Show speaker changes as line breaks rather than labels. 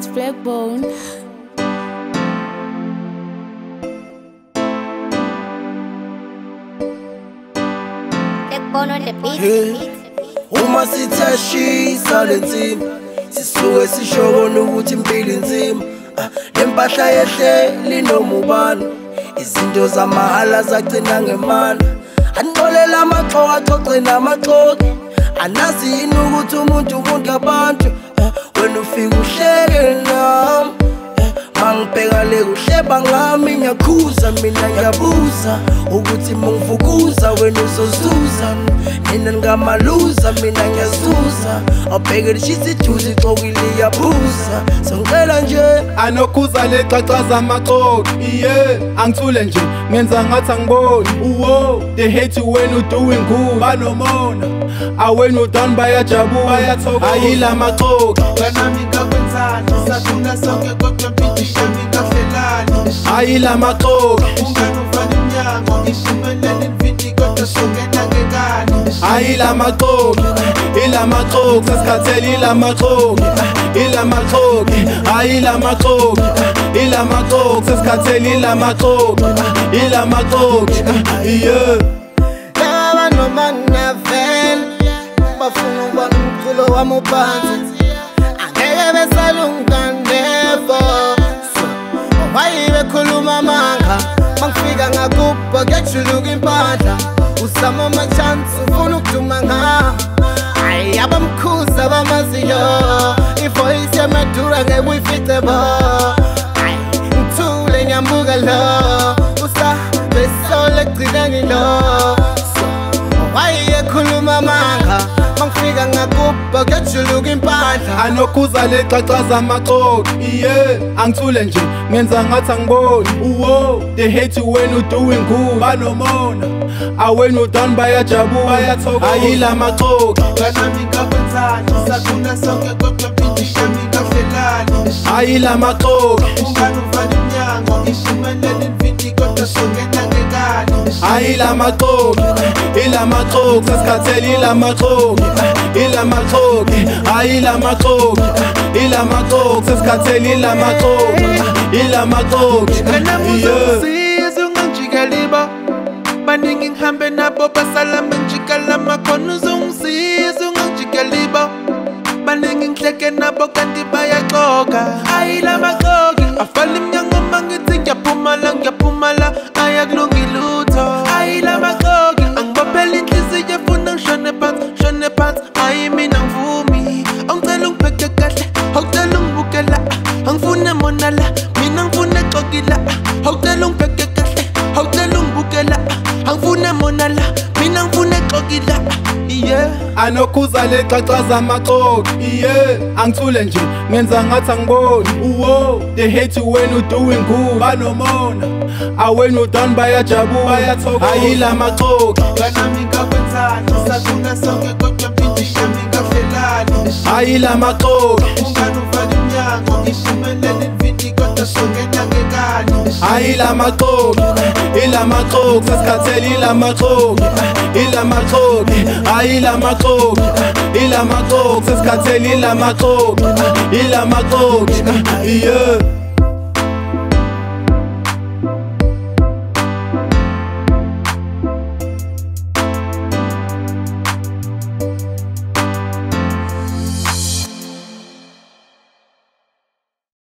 It's Blackbone.
Blackbone on the beat.
Hey. Uma sithashisa lenzima, sisuke sisho kona ukuthi impilo inzima. Lempahla yehle linomubani, izinto zamahhala zagcina ngemali. Anixolela amaxoka axoxe namaxoki, anazi yini ukuthi umuntu umuntu abantu. Wena ufika uhleke nami, mangibheka le kuhleba ngami, ngiyakhuza mina ngiyabuza ukuthi mangivukuza wena uzozuza. Nina ningamaluza mina ngiyazuza, awubheke lishisa ijuzi ixokile iyaphuza. So ngicela nje
anokhuza lexaxa zamaxoki, yeah, angithule nje ngenza ngathi angiboni. Uwo, they hate you when you doing good, banomona when you down bayajabula, bayathokoza. Ayila maxoki
nami ngakwenzani, sathula sonke kodwa mpintshi yami ngahlelani.
Ayila maxoki
ungani ufana imnyango ishumelele imfindi kodwa songena ngekani.
Ayila maxoki, ila maxoki, sesikhathele ila maxoki, ila maxoki, ayila maxoki, ila maxoki, sesikhathele ila maxoki, ila maxoki, yeah.
Laba noma nginavela bafuna ukubona umculo wami uphansi, angeke besalunga never. So why bekhuluma amanga, mangifika ngakubha kuyajuluka impahla. Uzama ama-chance ufuna ukuduma nga, ayi abamkhuza abamaziyo, ivoice yamadura ngeke uyifice bo. Ayi ngithule ngiyamuka lo, usabesola egcina ngilo. So why ekhuluma amanga, mangifika ngakubha kuyajuluka impahla.
Anokhuza lexaxa zamaxoki, yeah, angithule nje ngenza ngathi angiboni. Uwo, they hate you when you doing good, banomona when you down bayajabula, bayathokoza. Ayila maxoki
nami ngakwenzani, sathula sonke kodwa mpintshi yami ngahlelani.
Ayila maxoki
ungani ufana imnyango ishumelele imfindi kodwa songena ngekani.
Ayila maxoki, ila maxoki, sesikhathele ila maxoki, ila maxoki, ayila maxoki, ila maxoki, sesikhathele ila maxoki, ila maxoki,
yeah. Ungangijikelibo baningi ngihambe nabo basala mangijikela makhona. Uzongisiza ungangijikelibo baningi ngihleke nabo kanti bayaxoka. Ayila maxoki afala imnyango mangithi ngiyaphuma la, ngiyaphuma la, ayakulungi lutho. Ayila maxoki angibophela inhliziyo efuna ngishone phansi, shone phansi. Ayi mina ngivumi, awungicela ungibheke kahle, awucela ungibukela, angifune mona la, mina ngifune xoki la. Awucela ungibheke kahle, awucela ungibukela, angifune mona la, mina ngifune xoki la, yeah.
Anokhuza lexaxa zamaxoki, yeah, angithule nje ngenza ngathi angiboni. Uwo, they hate you when you doing good, banomona when you down bayajabula, bayathokoza. Ayila maxoki
nami ngakwenzani, sathula sonke kodwa mpintshi yami ngahlelani.
Ayila maxoki
ungani ufana imnyango ishumelele imfindi kodwa songena ngekani.
Ayila maxoki, ila maxoki, sesikhathele ila maxoki, ila maxoki, ayila maxoki, ila maxoki, sesikhathele ila maxoki, ila maxoki, yeah.